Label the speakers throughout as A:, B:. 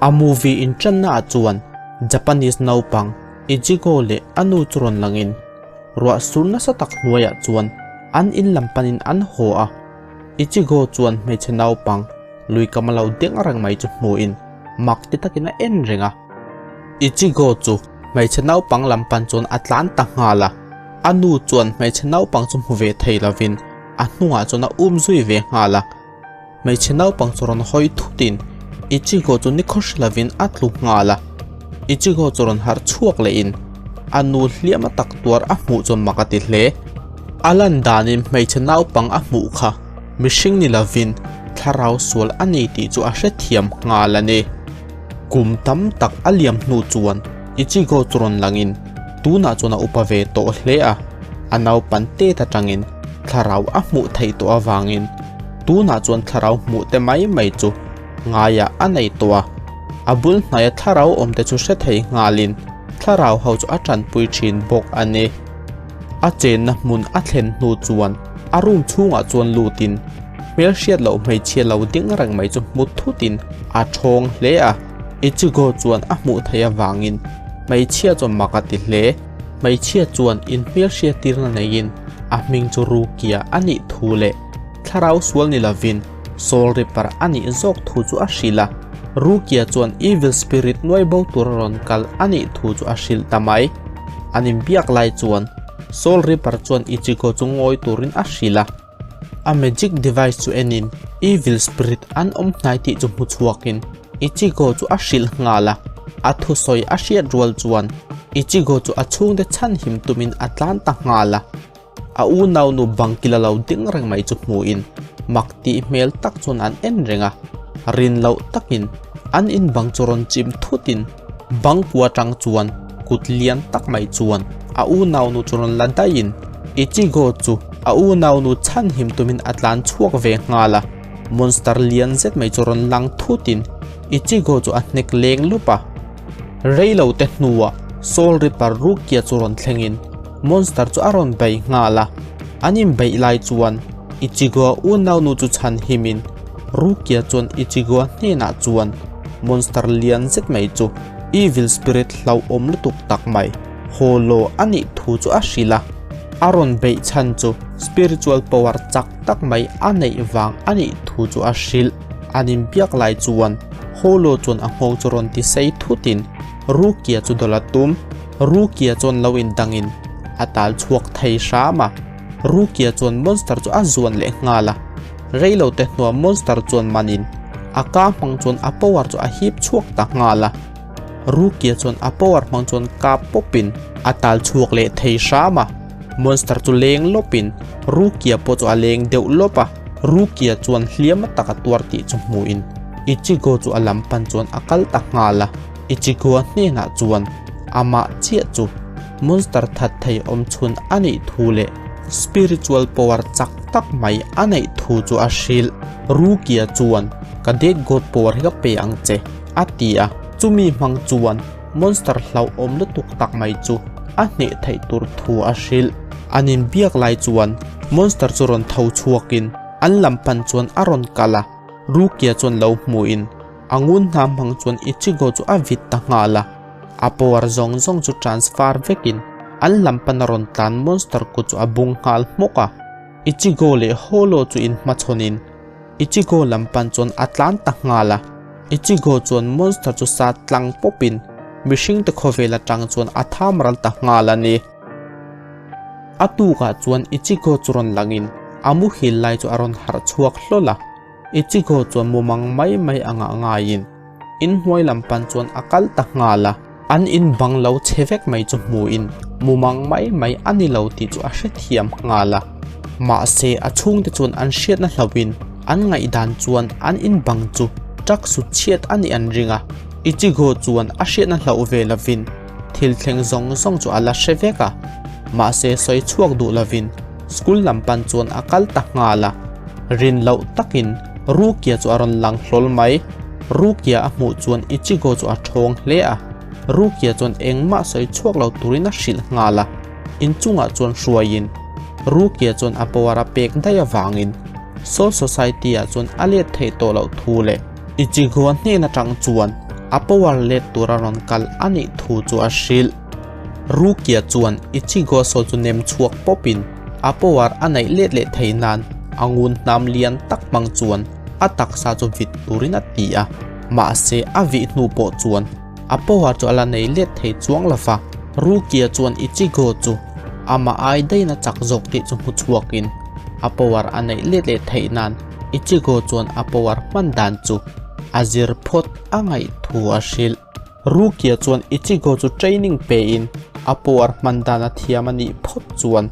A: A movie inṭanna ah chuan Japanese naupang Ichigo leh a nu chu rawn langin ruah sur nasa tak hnuaiah chuan an in lam panin an haw a. Ichigo chuan hmeichhe naupang lui kam a lo deng reng mai chu hmuhin mak ti takin a en reng a. Ichigo chu hmeichhe naupang lam pan chuan a tlan ta nghal a, a nu chuan hmeichhe naupang chu hmu ve thei lovin a hnungah chuan a um zui ve nghal a. Hmeichhe naupang chu rawn hawi thutin Ichigo chu ni khawhri lovin a tlu nghal a. Ichigo chu rawn harh chhuak lehin a nu hliam a tak tuar a hmuh chuan mak a ti hle. A lan danin hmeichhe naupang a hmuh kha mihring ni lovin thlarau sual a ni tih chu a hrethiam nghal a ni. Kum tam tak a liam hnu chuan Ichigo chu rawn langin tunah chuan a upa ve tawh hle a, a naupan tet atangin thlarau a hmuh theih tawh avangin tunah chuan thlarau hmuh te mai mai chu ngaiah a nei tawh a, a bul hnaia thlarau awm te chu hre thei nghalin thlarau ho chu a tanpui thin bawk a ni. A chenna hmun a thlen hnu chuan a room chhungah chuan lutin hmelhriat loh hmeichhia lo ding reng mai chu hmu thutin a thawng hle a, Ichigo chuan a hmuh theih avangin hmeichhia chuan mak a ti hle. Hmeichhia chuan inhmelhriat tirna neiin a hming chu Rukia a nih thu leh thlarau sual ni lovin Soul Reaper a nih zawk thu chu a hrilh a. Rukia chuan Evil Spirit nuai bo tura rawn kal a nih thu chu a hrilh ta mai. An inbiak lai chuan Soul Reaper chuan Ichigo chu ngawi turin a hrilh a. A magic device chu enin Evil Spirit an awm hnai tih chu hmu chhuakin Ichigo chu a hrilh nghal a. A thusawi a hriat rual chuan Ichigo chu a chhungte chhanhim tumin a tlan ta nghal a. A unaunu bangkil a lo ding reng mai chu hmuhin mak tih hmel tak chuan an en reng a. Rin loh takin an in bang chu rawn chim thutin bangkua tang chuan kut lian tak mai chuan a unaunu chu rawn la daihin Ichigo chu a unaunu chhanhim tumin a tlan chhuak ve nghal a. Monster lian zet mai chu rawn lang thutin Ichigo chu a hnek leng lup a. Reilo te hnuah Soul Reaper Rukia chu rawn thlengin Monster chu a rawn bei nghal a. An inbeih lai chuan Ichigo unaunu chu chhanhimin Rukia chuan Ichigo hnenah chuan Monster lian zet mai chu Evil Spirit hlauhawm lutuk tak mai Holo a nih thu chu a hrilh a. A rawn beih chhan chu Spiritual Power chak tak mai a neih vang a nih thu chu a hrilh. An inbiak lai chuan Holo chuan a nghawng chu rawn ti sei thutin Rukia chu dawlh a tum. Rukia chuan lo indangin a tal chhuak thei hram a. Rukia chuan monster chu a zuan leh nghal a. Reilote hnuah monster chuan manin a ka hmang chuan a power chu a hip chhuak ta nghal a. Rukia chuan a power hmang chuan kap pawpin a tal chhuak leh thei hram a. Monster chu leng lawpin Rukia pawh chu a leng deuh lawp a. Rukia chuan hliam tak a tuar tih chu hmuhin Ichigo chu a lam pan chuan a kal ta nghal a. Ichigo-a hnenah chuan amah chiah chu monster that thei awm chhun a neih thu leh spiritual power chak tak mai a neih thu chu a hrilh. Rukia chuan ka death god power hi ka pe ang che a ti a, chumi hmang chuan monster hlauhawm lutuk tak mai chu a hneh theih tur thu a hrilh. An inbiak lai chuan monster chu rawn tho chhuakin an lam pan chuan a rawn kal a, Rukia chuan lo hmuhin A ngun hna hmang chuan Ichigo chu a vit ta nghal a, a power zawng zawng chu transfer vekin an lam pan a rawn tlan monster kut chu a bung nghal hmawk a. Ichigo leh Holo chu inhmachhawnin Ichigo lam pan chuan a tlan ta nghal a. Ichigo chuan monster chu sa tlang pawpin mihringte khawvel atang chuan a tham ral ta nghal a ni. A tukah chuan Ichigo chu rawn langin a muhil lai chu a rawn harh chhuak hlawl a. Ichigo chuan mumang mai mai anga ngaiin inhnuai lam pan chuan a kal ta nghal a, an in bang lo chhe vek mai chu hmuhin mumang mai mai a ni lo tih chu a hrethiam nghal a. Mahse a chhungte chuan an hriatna hlauhin an ngaihdan chuan an in bang chu truck sut chhiat a nih an ring a, Ichigo chuan a hriatna hlauh ve lovin thil thleng zawng zawng chu a la hre vek a, mahse sawi chhuak duh lovin School lam pan chuan a kal ta nghal a, rin loh takin Rukia chu a rawn lang hlawl mai. Rukia a hmuh chuan Ichigo chu a thawng hle a, Rukia chuan engmah sawi chhuak lo turin a hrilh nghal a, inchungah chuan hruaiin Rukia chuan a power a pek daih avangin Soul Society ah chuan a let theih tawh loh thu leh Ichigo-a hnen atang chuan a power let tura rawn kal a nih thu chu a hrilh. Rukia chuan Ichigo saw chu nem chhuak pawpin a power a neih let leh thei nan a ngun hnam lian tak hmang chuan a taksa chu vit turin a ti a, mahse a vih hnu pawh chuan a power chu a la nei let thei chuang lo va. Rukia chuan Ichigo chu amah ai daihin a chak zawk tih chu hmu chhuakin a power a neih let leh theih nan Ichigo chuan a power hman dan chu a zir phawt a ngaih thu a hrilh. Rukia chuan Ichigo chu training pein a power hman dan a thiam a nih phawt chuan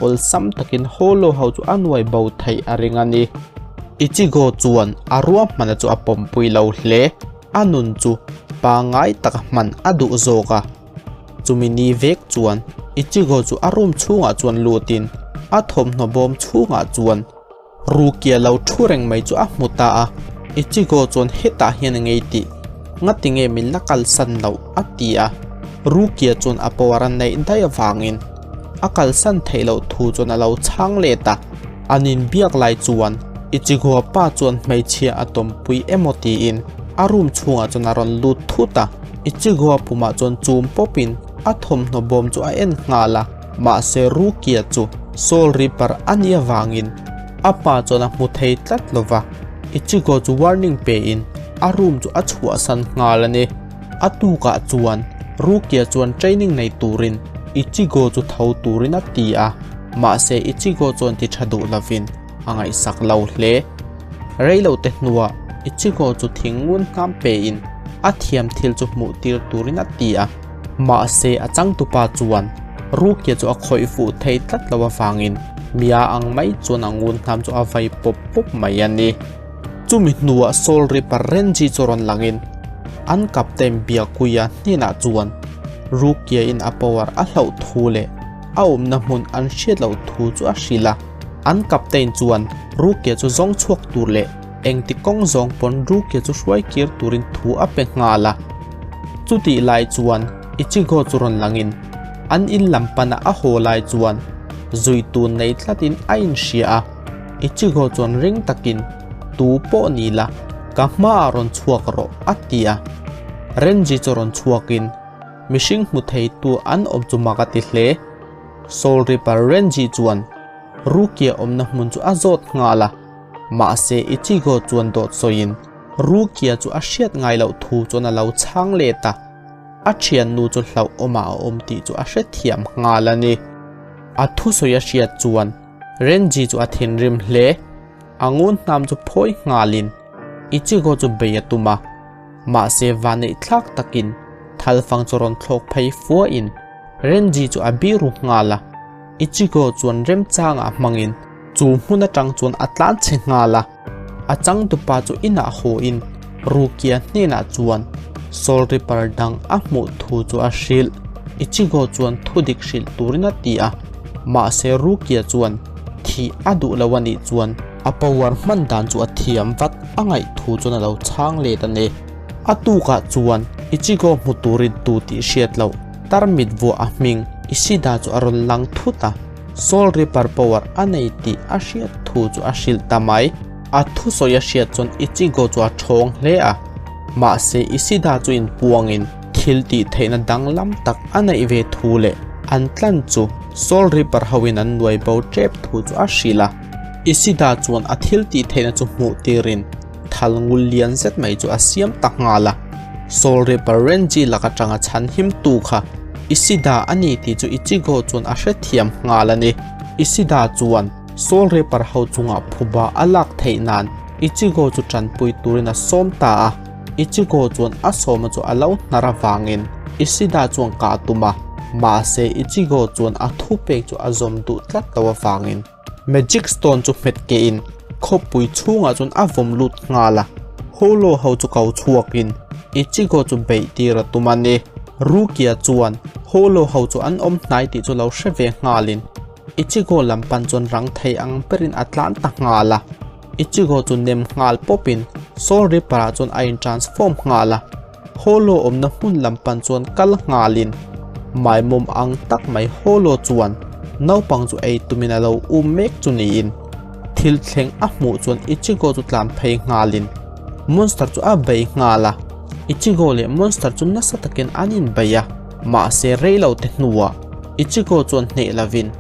A: awlsam takin Hollow ho chu a nuai bo theih a ring a ni. Ichigo chuan a ruahmana chu a pawmpui lo hle. A nun chu pangngai taka hman a duh zawk a. Chumi ni vek chuan Ichigo chu a room chhungah chuan lutin a thawmhnaw bawm chhungah chuan Rukia lo thu reng mai chu a hmu ta a, Ichigo chuan hetah hian a ngei tih, ngati nge min la kalsan loh a ti a, Rukia chuan a power a neih daih avangin a kalsan theih loh thu chuan a lo chhang let a, an inbiak lai chuan Ichigo pa chuan hmeichhia a tawmpui emaw tiin a room chhungah chuan a rawn lut thut a, Ichigo pumah chuan chum pawpin a thawmhnaw bawm chu a en nghal a. Mahse Rukia chu Soul Reaper a nih avangin a pa chuan a hmu thei tlat lo va, Ichigo chu warning pein a room chu a chhuahsan nghal a ni. A tukah chuan Rukia chuan training nei turin Ichigo chu tho turin a ti a, mahse Ichigo chuan ti tha duh lovin a ngaihsak lo hle. Reilote hnuah Ichigo chu thing ngun hnam pein a thiam thil chu hmuh tir turin a ti a. Mahse a changtupa chuan Rukia chu a khawih fuh thei tlat lo avangin mia ang mai chuan a ngun hnam chu a vai pawp pawp mai a ni. Chumi hnuah Soul Reaper Renji chu rawn langin an captain Byakuya hnenah chuan Rukia in a power a hlauh thu leh a awmna hmun an hriat loh thu chu a hrilh a. An captain chuan Rukia chu zawng chhuak tur leh Engti kawng zawng pawn Rukia chu hruai kir turin thu a pe nghal a. Chutih lai chuan Ichigo chu rawn langin an in lam pana a haw lai chuan zuitu nei tlatin a inhria a. Ichigo chuan ring takin, Tu pawh ni la, ka hmaah rawn chhuak rawh a ti a. Renji chu rawn chhuakin mihring hmu theitu an awm chu mak a ti hle. Soul Reaper Renji chuan Rukia awmna hmun chu a zawt nghal a. Mahse Ichigo chuan dawt sawiin Rukia chu a hriat ngai loh thu chuan a lo chhang let a, a thiannu chu hlauhawmah a awm tih chu a hrethiam nghal a ni. A thusawi a hriat chuan Renji chu a thinrim hle. A ngun hnam chu phawi nghalin Ichigo chu bei a tum a, mahse vaneih thlak takin thalfang chu rawn thlawk phei fuahin Renji chu a biru nghal a, Ichigo chuan remchangah hmangin Chu hmun atang chuan a tlan chhe nghal a, a changtupa chu inah hawiin Rukia hnenah chuan Soul Reaper dang a hmuh thu chu a hrilh. Ichigo chuan thudik hrilh turin a ti a, mahse Rukia chuan thih a duh lo a nih chuan a power hman dan chu a thiam vat a ngaih thu chuan a lo chhang let a ni. A tukah chuan Ichigo hmu turin tu tih hriat loh tarmit vuah a hming Ishida chu a rawn lang thut a. Soul Reaper power a nei tih a hriat thu chu a hrilh ta mai. A thusawi a hriat chuan Ichigo chu a thawng hle a, mahse Ishida chu inpuangin thil tih theihna danglam tak a neih ve thu leh an tlan chu Soul Reaper hoin an nuai bo tep thu chu a hrilh a. Ishida chuan a thil tih theihna chu hmuh tirin thal ngul lian zet mai chu a siam ta nghal a. Soul Reaper Renji lak atanga chhan him tu kha Ishida a ni tih chu Ichigo chuan a hrethiam nghal a ni. Ishida chuan Soul Reaper ho chungah phuba a lak theih nan Ichigo chu tanpui turin a sawm ta a. Ichigo chuan a sawma chu a lo hnar avangin Ishida chuan kah a tum a, mahse Ichigo chuan a thupek chu a zawm duh tlat lo avangin Magic Stone chu hmet kehin khawpui chhungah chuan a vawm lut nghal a, Holo ho chu ko chhuakin Ichigo chu beih tir a tum a ni. Rukia chuan Holo ho chu an awm hnai tih chu lo hre ve nghalin Ichigo lam pan chuan rang thei ang berin a tlan ta nghal a. Ichigo chu nem nghal pawpin Soul Reaper ah chuan a in transform nghal a. Holo awmna hmun lam pan chuan kal nghalin maimawm ang tak mai Holo chuan naupang chu ei tumin a lo um mek chu niin thil thleng a hmuh chuan Ichigo chu tlan phei nghalin monster chu a bei nghal a. Ichigo leh Monster chu nasa takin an inbei a, mahse rei lo te hnuah Ichigo chuan hneh lovin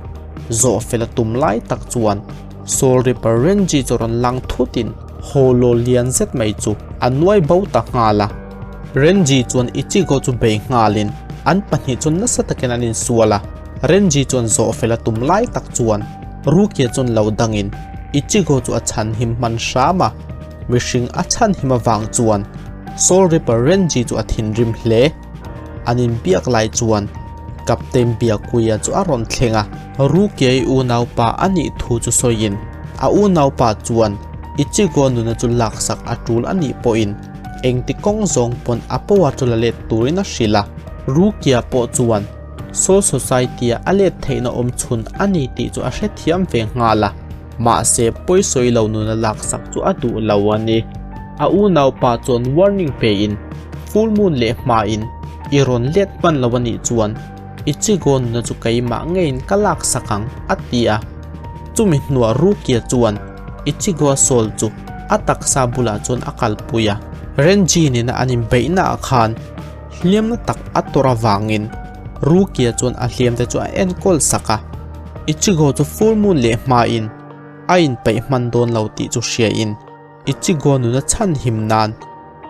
A: zawh fel a tum lai tak chuan Soul Reaper Renji chu rawn lang thutin Hollow lian zet mai chu a nuai bo ta nghal a. Renji chuan Ichigo chu bei nghalin an pahnih chu nasa takin an insual a, Renji chuan zawh fel a tum lai tak chuan Rukia chuan lo dangin Ichigo chu a chhanhim hman hram a, mihring a chhanhim avang chuan Soul Reaper Renji chu a thinrim hle. An inbiak lai chuan Captain Byakuya chu a rawn thleng a, Rukia-i unaupa a nih thu chu sawiin a unaupa chuan Ichigo nuna chu laksak a tul a nih pawhin engti kawng zawng pawn a power chu la let turin a hrilh a. Rukia pawh chuan Soul Society-a a let theihna awm chhun a ni tih chu a hrethiam ve nghal a, mahse pawisawi lo nuna laksak chu a duh lo a ni. A unaupa chuan warning pein Full Moon leh hmain i rawn let hman lo a nih chuan Ichigo nuna chu keimah ngeiin ka laksak ang a ti a. Chumi hnuah Rukia chuan Ichigo-a soul chu a taksa bulah chuan a kalpui a. Renji nena an inbeihnaah khan hliamna tak a tawrh avangin Rukia chuan a hliamte chu a enkawl sak a. Ichigo chu full moon leh hmain a inpeih hman dawn lo tih chu hriain Ichigo nuna chhanhim nan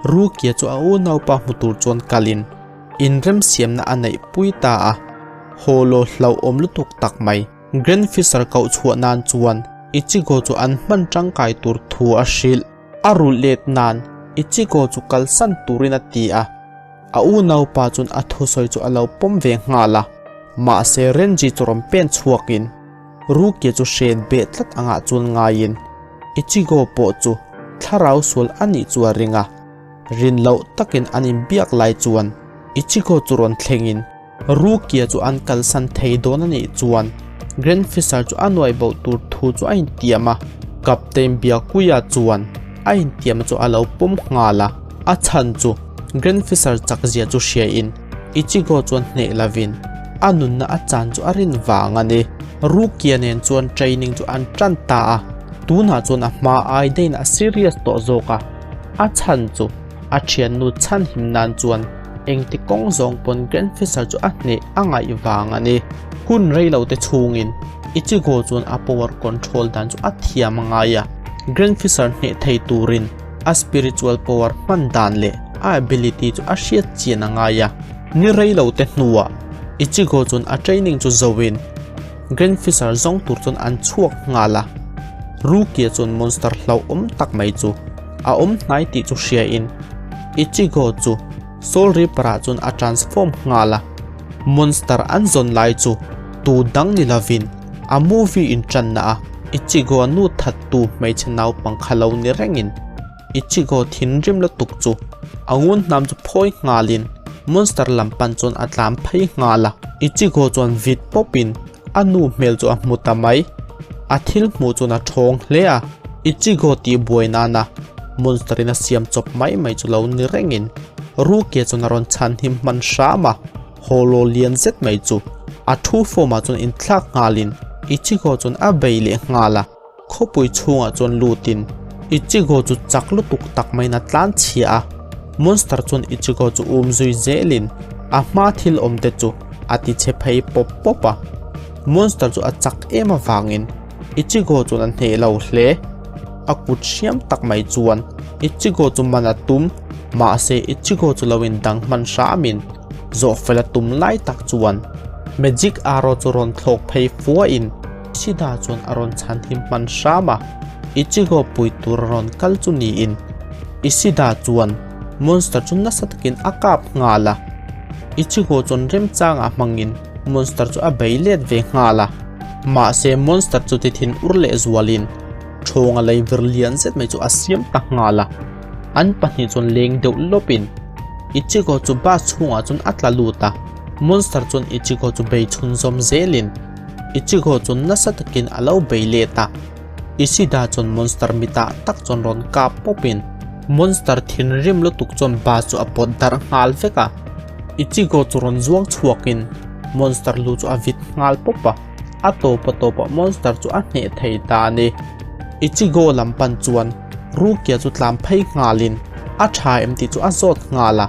A: Rukia chu a unaupa hmu tur chuan kalin inremsiamna a neih pui ta a. Holo hlauhawm lutuk tak mai. Grand Fisher koh chhuah nan chuan Ichigo chu an hman tangkai tur thu a hrilh. A rulh let nan Ichigo chu kalsan turin a ti a, a unaupa chuan a thusawi chu a lo pawm ve nghal a. Mahse Renji chu rawn pen chhuakin Rukia chu hren beh tlat angah chuan ngaiin Ichigo pawh chu thlarau sual a nih chu a ring a. Rin loh takin an inbiak lai chuan Ichigo chu rawn thlengin Rukia chu an kalsan thei dawn a nih chuan Grand Fisher chu a nuai bo tur thu chu a intiam a, Captain Byakuya chuan a intiamna chu a lo pawm nghal a, a chhan chu Grand Fisher chakzia chu hriain Ichigo chuan hneh lovin a nunna a chan chu a rin vang a ni. Rukia nen chuan training chu an tan ta a, tunah chuan a hma ai daihin a serious tawh zawk a, a chhan chu A thiannu chhanhim nan chuan engti kawng zawng pawn Grand Fisher chu a hneh a ngaih vang a ni. Hun rei lo te chhungin Ichigo chuan a power control dan chu a thiam a ngai a, Grand Fisher hneh thei turin a spiritual power hman dan leh a ability chu a hriat chian a ngai a. Ni rei lo te hnuah Ichigo chuan a training chu zoin Grand Fisher zawng tur chuan an chhuak nghal a, Rukia chuan monster hlauhawm tak mai chu a awm hnai tih chu hriain Ichigo chu Soul Reaper ah chuan a transform nghal a, monster an zawn lai chu tu dang ni lovin a movie intanna a Ichigo a nu thattu hmeichhe naupang kha lo ni rengin Ichigo thinrim lutuk chu a ngun hnam chu phawi nghalin monster lam pan chuan a tlan phei nghal a, Ichigo chuan vit pawpin A nu hmel chu a hmu ta mai. A thil hmuh chuan a thawng hle a, Ichigo tih buai nana monster in a siam chawp mai mai chu lo ni rengin Rukia chuan a rawn chhan him hman hram a, Holo lian zet mai chu a thu form ah chuan inthlak nghalin Ichigo chuan a bei leh nghal a, khawpui chhungah chuan lutin Ichigo chu chak lutuk tak maiin a tlan chhia a, monster chuan Ichigo chu um zui zelin a hma thil awm te chu a ti chhe phei pawp pawp a, monster chu a chak em avangin Ichigo chuan a hneh lo hle, a kut hriam tak mai chuan Ichigo chu man a tum, mahse Ichigo chu lo indang hman hramin zawh fel a tum lai tak chuan magic arrow chu rawn thlawk phei fuahin Ishida chuan a rawn chhan him hman hram a, Ichigo pui tur a rawn kal chu niin Ishida chuan monster chu nasa takin a kap nghal a, Ichigo chuan remchangah hmangin monster chu a bei let ve nghal a, mahse monster chu ti thin ur leh zualin thawnga lei vir lian zet mai chu a siam ta nghal a, an pahnih chuan leng deuh lawpin Ichigo chu bus chhungah chuan a tla lut a, monster chuan Ichigo chu bei chhunzawm zelin Ichigo chuan nasa takin a lo bei let a, Ishida chuan monster mitah tak chuan rawn kap pawpin monster thinrim lutuk chuan bus chu a pawt darh nghal vek a, Ichigo chu rawn zuang chhuakin monster lu chu a vit nghal pawp a, a tawp a tawpah monster chu a hneh thei ta a ni. Ichigo lam pan chuan Rukia chu tlan phei nghalin. A tha em tih chu a zawt nghal a.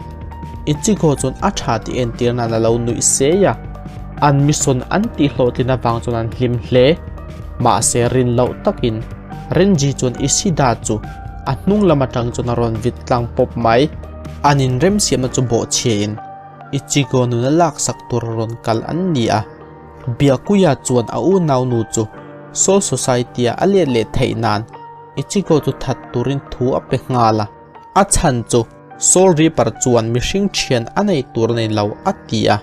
A: Ichigo chuan a tha tih entir nan a lo nuih sei a. An mission an tih hlawhtlin avang chuan an hlim hle. Mahse rin loh takin Renji chuan Ishida chu a hnung lam atang chuan a rawn vit tlang pawp mai. An inremsiamna chu bawhchhiain Ichigo nuna laksak tur a rawn kal an ni a. Byakuya chuan a unaunu chu Soul Society-a a let leh theih nan Ichigo chu that turin thu a pe nghal a. A chhan chu Soul Reaper chuan mihring thian a nei tur a ni lo a ti a.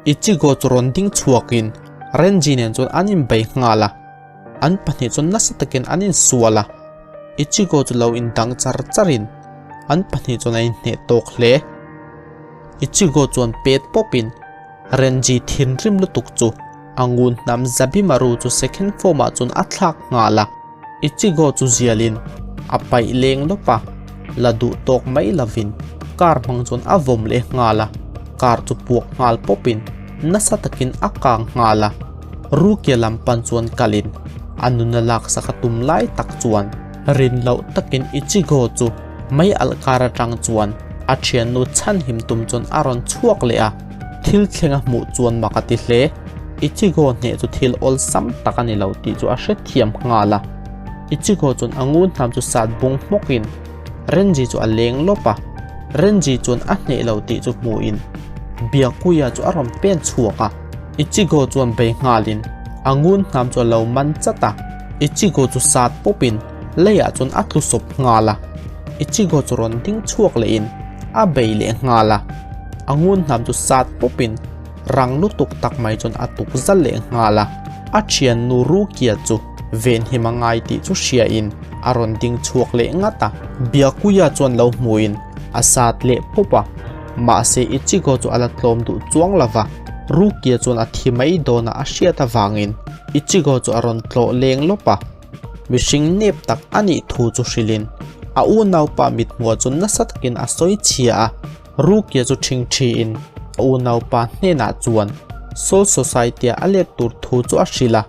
A: Ichigo chu rawn ding chhuakin Renji nen chuan an inbei nghal a. An pahnih chuan nasa takin an insual a. Ichigo chu lo indang char charin an pahnih chuan an inhneh tawk hle. Ichigo chuan pet pawpin Renji thinrim lutuk chu a ngun hnam Zabimaru chu second form ah chuan a thlak nghal a, Ichigo chu zialin a paih leng lawp a, la duh tawk mai lovin car hmang chuan a vawm leh nghal a, car chu puak nghal pawpin nasa takin a kang nghal a, Rukia lam pan chuan kalin a nuna laksak a tum lai tak chuan rin loh takin Ichigo chu mei alh kar atang chuan a thiannu chhanhim tum chuan a rawn chhuak leh a. Thil thleng a hmuh chuan mak a ti hle. Ichigo hneh chu thil awlsam tak a ni lo tih chu a hrethiam nghal a. Ichigo chuan a ngun hnam chu sat bung hmawkin Renji chu a leng lawp a. Renji chuan a hneh lo tih chu hmuhin Byakuya chu a rawn pen chhuak a. Ichigo chuan bei nghalin a ngun hnam chu a lo man chat a. Ichigo chu sat pawpin leiah chuan a tlu sawp nghal a. Ichigo chu rawn ding chhuak lehin a bei leh nghal a. A ngun hnam chu sat pawpin rang lutuk tak mai chuan a tuk zal leh nghal a. A thiannu Rukia chu venhim a ngai tih chu hriain a rawn ding chhuak leh ngat a. Byakuya chuan lo hmuin a sat leh pawp a, mahse Ichigo chu a la tlawm duh chuang lo va. Rukia chuan a thi mai dawna a hriat avangin Ichigo chu a rawn tlawh leng lawp a. Mihring nep tak a nih thu chu hrilhin a unaupa mithmuah chu nasa takin a sawi chhia a. Rukia chu ṭhingṭhiin a unaupa hnenah chuan Soul Society-a a let tur thu chu a hrilh a.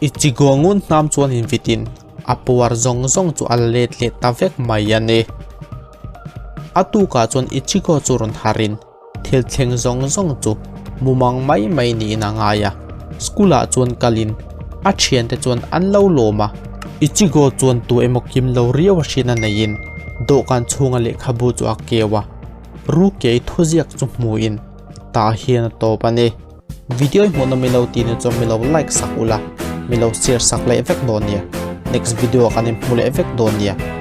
A: Ichigo ngun hnam chuan invitin a power zawng zawng chu a la let leh ta vek mai a ni. A tukah chuan Ichigo chu rawn harin Thil thleng zawng zawng chu mumang mai mai niin a ngai a, school ah chuan kalin a thiante chuan an lo lawm a, Ichigo chuan tu emaw kim lo riau a hriat a neiin dawhkan chhunga lehkhabu chu a keu a, Rukei thuziak chu hmuin tah hian a tawp a ni. Video i hmuhna milo tih ni chuan milo like sak ula, milo share sak leh vek dawn nia. Next video ah kan inhmu leh vek dawn nia.